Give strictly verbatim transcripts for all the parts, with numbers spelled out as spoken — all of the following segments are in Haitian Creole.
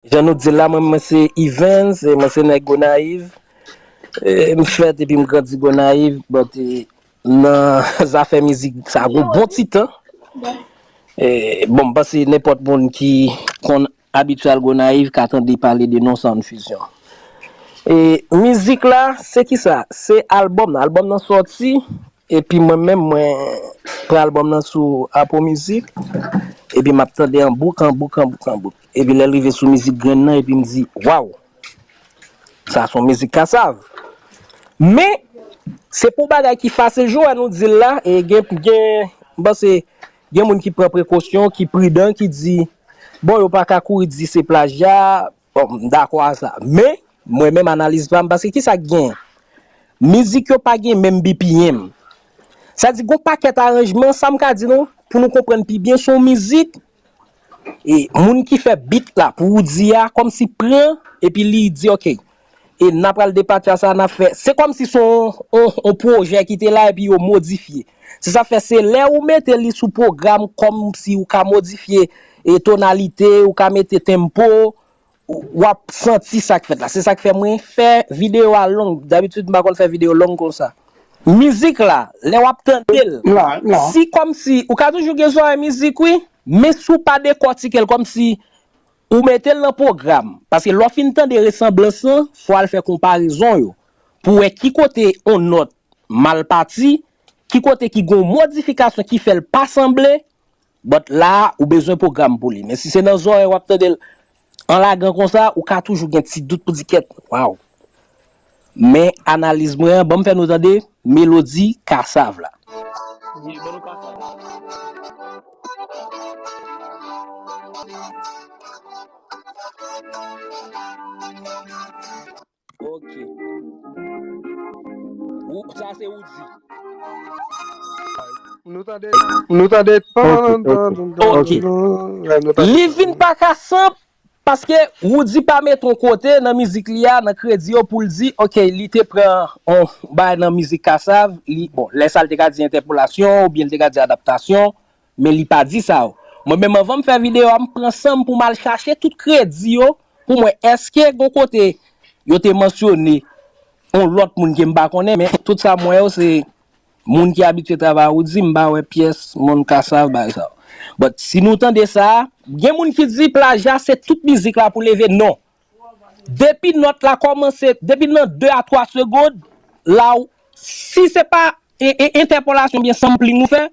Jan nou di l la, mwen, mwen se Evens, e mwen se nèg Gonayiv. E, m fèt epi m grandi Gonayiv, but, e, nan zafè mizik, sa gon bon ti tan. E, bon, m panse nenpòt moun ki konn abitye al Gonayiv ka tande pale de non Sound Fusion. E, mizik la, se kisa? Se albòm nan. Albòm nan sòti, epi mwen menm, mwen pran albòm nan sou Apple Music, epi m ap tande an bouk, an bouk, an bouk, an bouk. Epi lè l rive sou mizik Grenn nan, epi m di, waw! Sa se yon mizik kasav. Men, se pou bagay ki fasil, jan nou di l la, e gen, gen, m panse, gen moun ki pran prekosyon, ki pridan, ki di, bon, yo pa ka kouri di se plajya, bon, m dakò a sa. Men, mwen menm analiz pa m, paske kisa k gen? Mizik yo pa gen menm B P M. Sa di, gon pakèt aranjman, sa m ka di nou, pou nou konprann pi byen, se yon mizik, e moun ki fè beat la, pou ou di a, kòmsi pran, epi li di, ok, e n a pral depatcha sa, n a fè, se kòmsi se yon, yon, yon pwojè ki te la, epi yo modifye. Se sa fè, se lè ou mete li sou pwogram, kòmsi ou ka modifye, e tonalite, ou ka mete tempo, w ap santi sa k fèt la. Se sa k fè mwen fè videyo a long. Dabitid, m pa konn fè videyo long konsa. Mizik la, lè w ap tande l, si kòmsi, ou ka toujou gen zòrèy mizik, wi, men si w pa dekòtike l, kòmsi ou mete l nan pwogram. Paske lè w fin tande resanblans lan, fò w al fè konparezon yo. Pou w wè ki kote yon nòt mal pati, ki kote ki gen yon modifikasyon ki fè l pa sanble, but la, ou bezwen pwogram pou li. Men si se nan zòrèy w ap tande l an lagan konsa, ou ka toujou gen ti dout pou di kèt, waw. Men analiz mwen an, ban m fè nou tande melodi kasav la. Ok. Ou, sa se Woody. Nou tande, nou tande. Ok. Li vin pa ka sanm, paske Woody pa met yon kote nan mizik li a, nan kredi yo, pou l di, ok, li te pran yon bay nan mizik kasav, li, bon, lè sa l te ka di entèpolasyon, oubyen l te ka di adaptasyon, men li pa di sa yo. Mwen menm, anvan m fè videyo a, m pran san m pou m al chache tout kredi yo, pou m wè èske gon kote yo te mansyone yon lòt moun ke m pa konnen, men tout sa m wè yo se moun ki abitye travay ak Woody, m pa wè pyès moun kasav bagay sa yo. But si nou tande sa, gen moun ki di plajya se tout mizik la pou leve, non. Depi nòt la kòmanse, depi nan de a twa segonn, la, si se pa e, e, entèpolasyon oubyen sampling ou fè,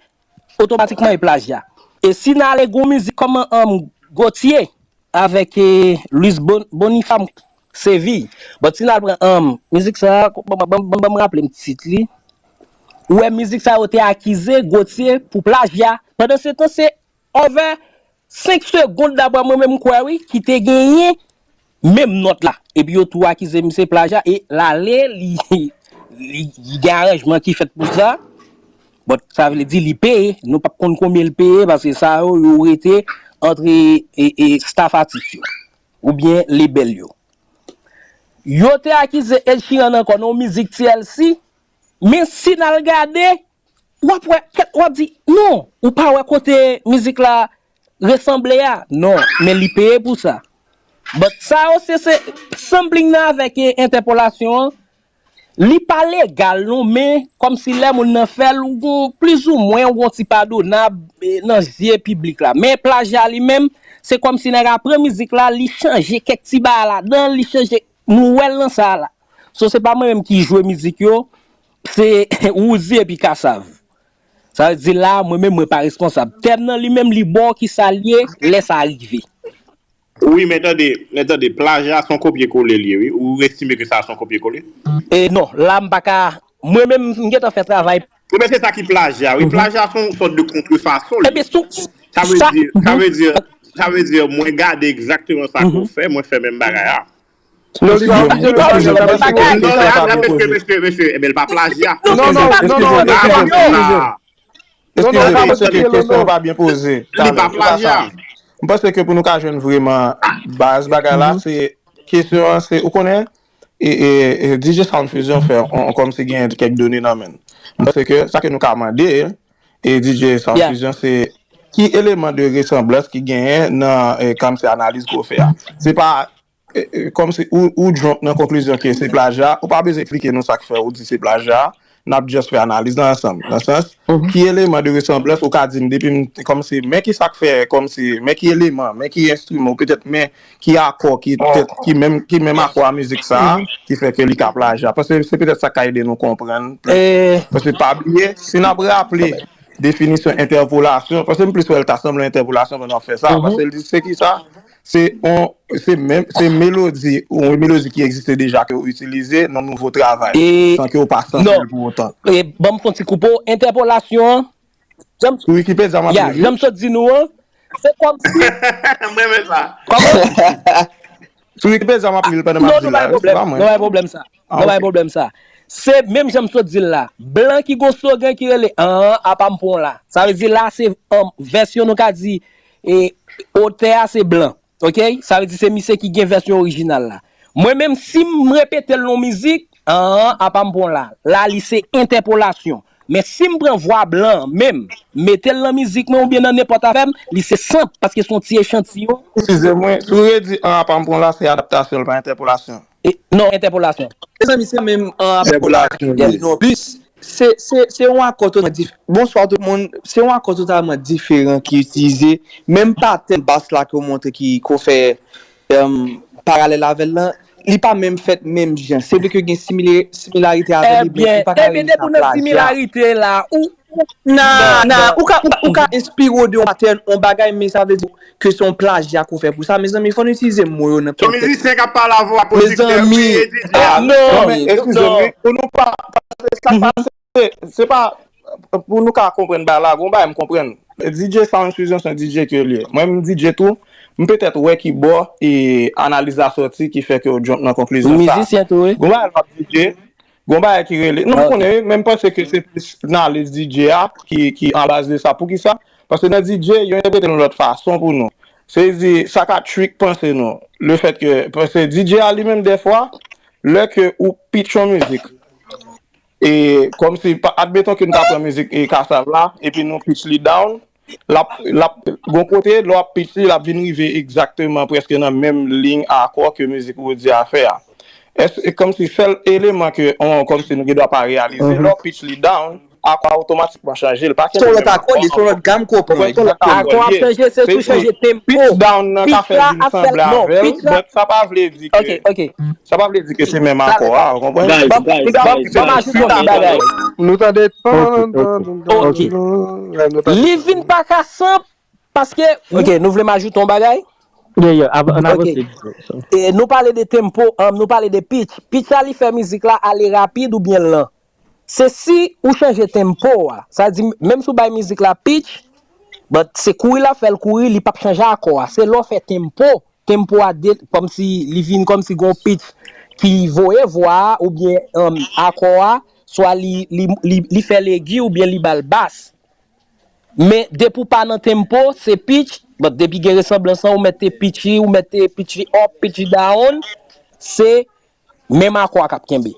otomatikman e plajya. E si n ale gon mizik kòman, um, Gautier avèk, e, Luis Bon-, Boniface Séville. But si n al pran, um, mizik sa, ban, ban, ban, ban m raple m tit li. Ou wè mizik sa yo te akize Gautier pou plajya. Pandan se tan, se over senk segonn, daprè mwen menm, m kwè, wi, ki te genyen menm nòt la. Epi yo tou akize misye plajya e l ale, li, li, li gen aranjman ki fèt pou sa. But sa vle di li peye, nou p ap konn konbyen l peye, paske sa yo, yo rete ant, e, e, staff atis yo, oubyen lebèl yo. Yo te akize Ed Sheeran ankò nan yon mizik T L C, men si n al gade, w ap wè, w ap di, non, ou pa wè kote mizik la resanble a. Non, men li peye pou sa. But sa yo, se, se sampling nan avèk, e, entèpolasyon an. Li pa legal, non, men kòmsi lè moun nan fè l, ou gon plizoumwen, ou gon ti padonab, e, nan zye piblik la. Men plajya li menm, se kòmsi nèg la pran mizik la, li chanje kèk ti bagay ladan, li chanje, nou wè l nan sa la. So, se pa mwen menm ki jwe mizik yo, se Woody epi Kassav. Sa vle di la, mwen menm, mwen pa responsab. Tèm nan li menm, li ba w kisa l ye, lè sa rive. Wi, men tande, men tande, plajya se yon kopye kole l ye, wi. Ou estime ke sa se yon kopye kole? E non, la m pa ka, mwen menm, m gentan fè travay. Wi, men se sa ki plajya, wi. Plajya se yon sòt de kontrefason, li. Ebyen, sou, sa vle di, sa vle di, sa vle di, mwen gade egzakteman sa ke w fè, mwen fè menm bagay la. Non, li pa oblije plajya. Non, non, non, mesye, mesye, mesye, ebyen, l pa plajya. Non, non, non, non, non, non, non, non. Eskize m, paske kesyon an pa byen poze. Li pa plajya. M panse ke pou nou ka jwenn vreman baz bagay la, se kesyon an, se, ou konnen, e, e, e, D J Sound Fusion fè, on, on, kòmsi gen kèk done nan men l. M panse ke sa ke nou ka mande, e, D J Sound Fusion, se ki eleman de resanblans ki genyen nan, eh, kòmsi analiz ke w fè a? Se pa, eh, eh, kòmsi ou, ou jump nan konklizyon ke se plajya, ou pa bezwen eksplike nou sa k fè ou di se plajya, n ap just fè analiz la ansanm. Nan sans, ki eleman de resanblans ou ka di m depi m, kòmsi, men ki sa k fè, kòmsi, men ki eleman, men ki enstriman, ou petèt, men ki akò, ki, petèt, ki menm, ki menm akò a mizik sa a, ki fè ke li ka plajya. Paske se petèt sa k ka ede nou konprann plis. Paske pa bliye, si n ap raple definisyon entèpolasyon, paske m plis wè l ta sanble yon entèpolasyon pandan w ap fè sa, paske l di se ki sa? Se on, se menm, se melodi, yon melodi ki egziste deja ke w itilize nan nouvo travay, san ke w pa sanble l pou otan. E, ban m fè yon ti koupe w, entèpolasyon an, jan m, Sou Wikipedia, m ap ya, li jan m sot di nou an, se kòmsi, M renmen sa. Kòman? Sou Wikipedia, m ap li l pandan m ap Non, di nou l pa la, gen wi, se pwoblèm. Pa mwen. Nou pa gen pwoblèm sa. Ah, Nou pa gen ok. pwoblèm sa. Se menm jan m sot di l la. Blan ki gon slogan ki rele an, apa m pran w la. Sa vle di la, se, um, vèsyon nou ka di, e, otè a se blan. Ok? Sa vle di se misye ki gen vèsyon orijinal la. Mwen menm, si m repete l nan mizik, an, apa m pran w la. La, li se entèpolasyon. Men si m pran vwa blan an menm, mete l nan mizik mwen oubyen nan nenpòt afè m, li se sanp, paske se yon ti echantiyon. Eskize mwen, si w redi an apa m pran w la, se adaptasyon, l pa entèpolasyon. E, non, entèpolasyon. Mezanmi, se menm an apa m pran w la. Entèpolasyon, li ye. Non, bis, se, se, se yon akò totalman dif-, bonswa tout moun, se yon akò totalman diferan ki itilize. Menm patèn bas la ke w montre ki, ke w fè, em, paralèl avè l lan, li pa menm fèt menm jan. Se vre ke gen simile-, similarite avè li, men Ebyen, li pa ka ebyen, rele depi sa w nan plajya. Similarite la, ou, ou, Nan, nan, ou ka, ou ka, ou ka enspire w de yon patèn, yon bagay, men sa vle di ke se yon plajya ke w fè pou sa. Mezanmi, fò n itilize mo yo nan kontèks. Yon mizisyen k ap pale avè w, pwodiktè, Mezanmi, peye D J a. Ah, non, non, men, eskize m, non. Wi, pou nou pa, paske sa k pase, se pa, pou nou ka konprann bagay la, gon bagay m konprann. D J Sound Fusion se yon D J ke l ye. Mwen, m D J tou, m petèt wè ki bò e analiz la sòti ki fè ke w jump nan konklizyon sa. Mizisyen tou, wi. Gon bagay l ap D J, gon bagay ki rele, non, m konnen, wi, men m panse ke se plis knowledge D J a ki, ki anbaz de sa. Poukisa? Paske nan D J, yo entèprete l yon lòt fason pou nou. Se di, sa ka trick panse nou. Le fèt ke, paske D J a li menm, dèfwa, lè ke ou pitch yon mizik, e kòmsi, pa, admeton ke nou ta pran mizik e Kasav la, epi nou pitch li down, l ap, l ap, gon kote, lè w ap pitch li, l ap vin rive egzakteman prèske nan menm liy akò ke mizik Roody a fè a. Èske, e kòmsi sèl eleman ke, on, kòmsi nou gen dwa pa reyalize, lè w pitch li down, akò a otomatikman chanje, l pa kenbe menm akò ankò. Se yon lòt akò, li, se yon lòt gam ke w pran, egzakteman. Akò ap chanje, se tou chanje tempo. Pitch down nan ka fè vin sanble avè l, but sa pa vle di ke, sa pa vle di ke se menm akò a, ou konprann? Guys, guys, guys, guys. Ban m ajoute yon ti bagay. Nou tande tan, tan, tan, tan, tan, nou tande. Li vin pa ka sanp, paske, ok, nou vle m ajoute yon bagay? Yeah, yeah, av-, ann avanse. E nou pale de tempo, um, nou pale de pitch. Pitch la, li fè mizik la ale rapid oubyen lan. Se si ou chanje tempo a. Sa di, menm si w bay mizik la pitch, but se kouri l ap fè l kouri, li p ap chanje akò a. Se lè w fè tempo, tempo a de, kòmsi li vin kòmsi gon pitch ki voye vwa a, oubyen, um, akò a, swa li, li, li, li fè l egi oubyen li ba l bas. Men depi w pa nan tempo, se pitch, but depi gen resanblans lan, ou mèt te pitch li, ou mèt te pitch li up, pitch li down, se menm akò a k ap kenbe.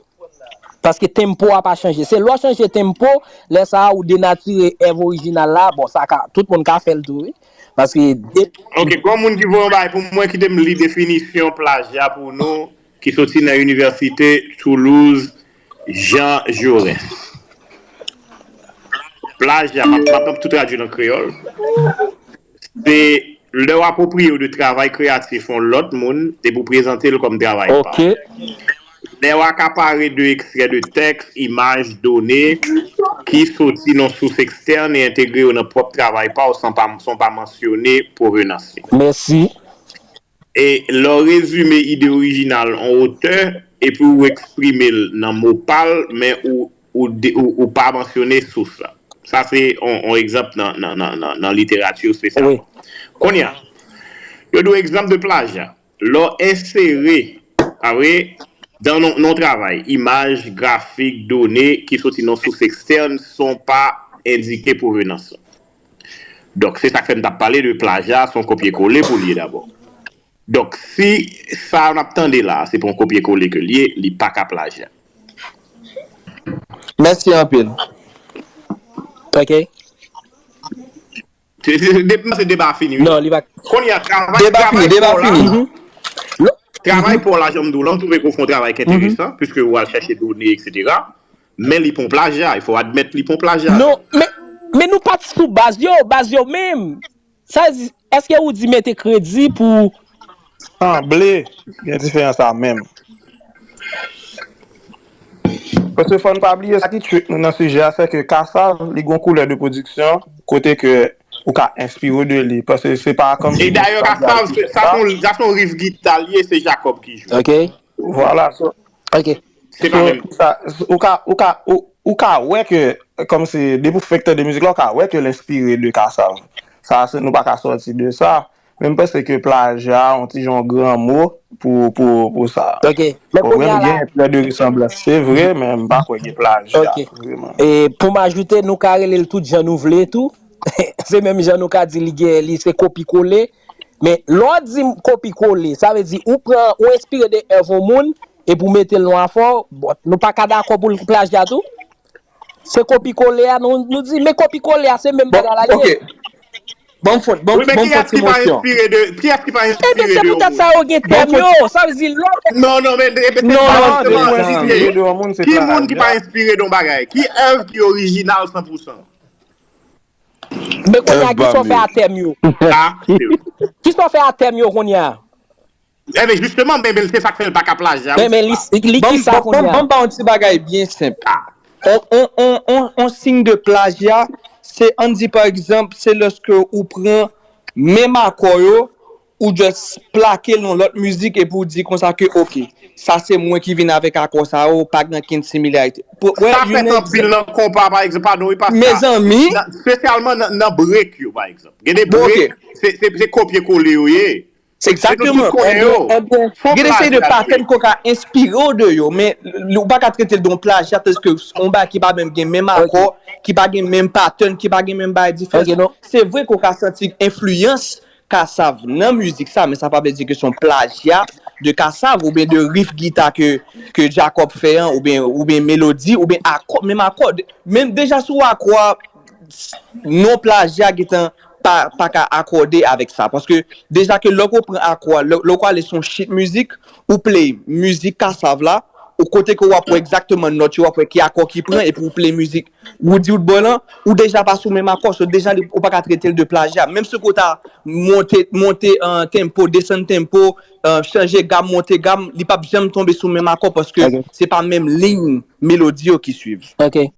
Paske tempo a pa chanje. Se lè w chanje tempo, lè sa a ou denatire èv orijinal la. Bon, sa ka, tout moun ka fè l tou, wi. Paske de- Ok, gon moun ki voye yon bagay pou mwen, kite m li definisyon plajya pou nou, ki soti nan Inivèsite Toulouse Jean Jaurès. Plajya, m ap, m ap, m ap tou tradui l an kreyòl. Se lè w apwopriye w de travay kreyatif yon lòt moun epi w prezante l kòm travay pa w. Ok. Lè w akapare de ekstrè de tèks, imaj, done ki soti nan sous ekstèn e entegre yo nan pwòp travay pa w san pa, san w pa mansyone pwovenans li. Mèsi. E lè w rezime ide orijinal yon otè, epi w eksprime l nan mo pa l, men ou, ou de-, ou, ou pa mansyone sous la. Sa se yon, yon egzanp nan, nan, nan, nan, nan literati espesyalman. Wi. Kounye a, yo di w egzanp de plajya. Lè w ensere, pa vre, dan yon, yon travay, imaj, grafik, done ki soti nan sous ekstèn san w pa endike pwovenans lan. Donk, se sa k fè m t ap pale de plajya, se yon kopye kole pou l ye dabò. Donk, si sa n ap tande la, se pa yon kopye kole ke l ye, li pa ka plajya. Mèsi anpil. Ok. Se- se- Depi se deba fini, wi. Non, li pa. Kounye a, travay Deba fini, travay deba pa w la. Fini. Travay pa w la, jan m di w la, m twouve ke w fè yon travay ki enteresan, piske w al chèche done, et cetera. Men li pa yon plajya, il faut admettre li pa yon plajya. Non, men, men nou pa t sou baz yo, baz yo menm. Sa di, èske ou di mete kredi pou. Sanble gen diferans la menm. Paske fò n pa bliye sa ki trick nou nan sijè a, se ke Kassav, li gon koulè de pwodiksyon, kote ke ou ka enspire de li. Paske se pa kòm E dayè, Kassav, se- sa se yon- sa se yon riff gita li ye, se Jacob ki jwe. Ok. Vwala, so, Ok. Se pa so, menm. sa, ou ka, ou ka, ou, ou ka wè ke, kòm se, depi w fèk tande mizik la, ou ka wè ke l enspire de Kassav. Sa, se, nou pa ka sòti de sa. Men m panse ke plajya, yon ti jan gran mo pou, pou, pou sa. Ok. Men Bon, kounye mwen a la. Gen trè de resanblans, se vre, men m pa kwè gen plajya, Ok. Vreman. E pou m ajoute, nou ka rele l tout jan nou vle tou. Se menm jan nou ka di li gen, li se kopi kole. Men lè w di m kopi kole, sa vle di ou pran, ou enspire de èv yon moun, epi w mete l nan afè w, bon, nou pa ka dakò pou l plajya tou? Se kopi kole a, nou, nou di, men kopi kole a, se menm Bon, bagay la li ye. Ok. Bon, fon, bon, Wi, men bon, kiyès ki pa enspire de, kiyès ki pa enspire de yon moun? Ebyen, se poutèt sa yo gen tèm yo. Sa vle di, lè w Non, non, men e, Non, non, non, non, non, non. Ki moun ki pa enspire de yon bagay? Ki èv ki orijinal san pou san? Men kounye a, ki sa w fè a tèm yo? Ah, Ki sa w fè a tèm yo kounye a? Ebyen, jisteman, men, men se sa k fè l pa ka plajya. Men, men li, li Ban ki m sa ban- ban- kounye a? ban m ba yon ti bagay byen senp. On, on, on, on, on siy de plajya, se, ann di pa egzanp, se lèske ou pran menm akò yo, ou just plake l nan lòt mizik epi ou di konsa ke, ok, sa se mwen ki vin avèk akò sa yo, pa gen okenn similarite. Pou- wè, Sa you fèt know, anpil nan konpa, pa egzanp, padon, wi, pastè. Mezanmi. Nan- Espesyalman nan, nan break yo, pa egzanp. Gen de Bon, break, ok. Se se- se kopye kole yo ye. Se nou Exactement. tout konnen yo. Se yon Gen de seri de plajya, patèn ke w ka enspire w de yo, men l- ou pa ka trete l de yon plajya, paske yon bagay ki pa menm gen menm akò, ki pa gen menm patèn, ki pa gen menm bagay diferan. Ok, non. Se vre ke w ka santi enfliyans Kassav nan mizik sa, men sa pa vle di ke se yon plajya de Kassav oubyen de riff gita ke, ke Jacob fè an, oubyen, oubyen melodi, oubyen akò, menm akò. Menm deja sou akò a, non plajya gentan pa, pa ka akòde avèk sa. Paske deja ke lè w pran akò a, lè lè w ale sou yon sheet mizik, ou play mizik Kassav la, ou kote ke w ap wè egzakteman nòt yo, w ap wè ki akò ki pran, epi ou play mizik Roody Woodboy lan, ou deja pa sou menm akò, so deja li- ou pa ka trete l de plajya. Menm si w ta monte, monte an tempo, desann tempo, an chanje gam, monte gam, li p ap janm tonbe sou menm akò paske Ok. Se pa menm liy melodi yo ki swiv. Ok.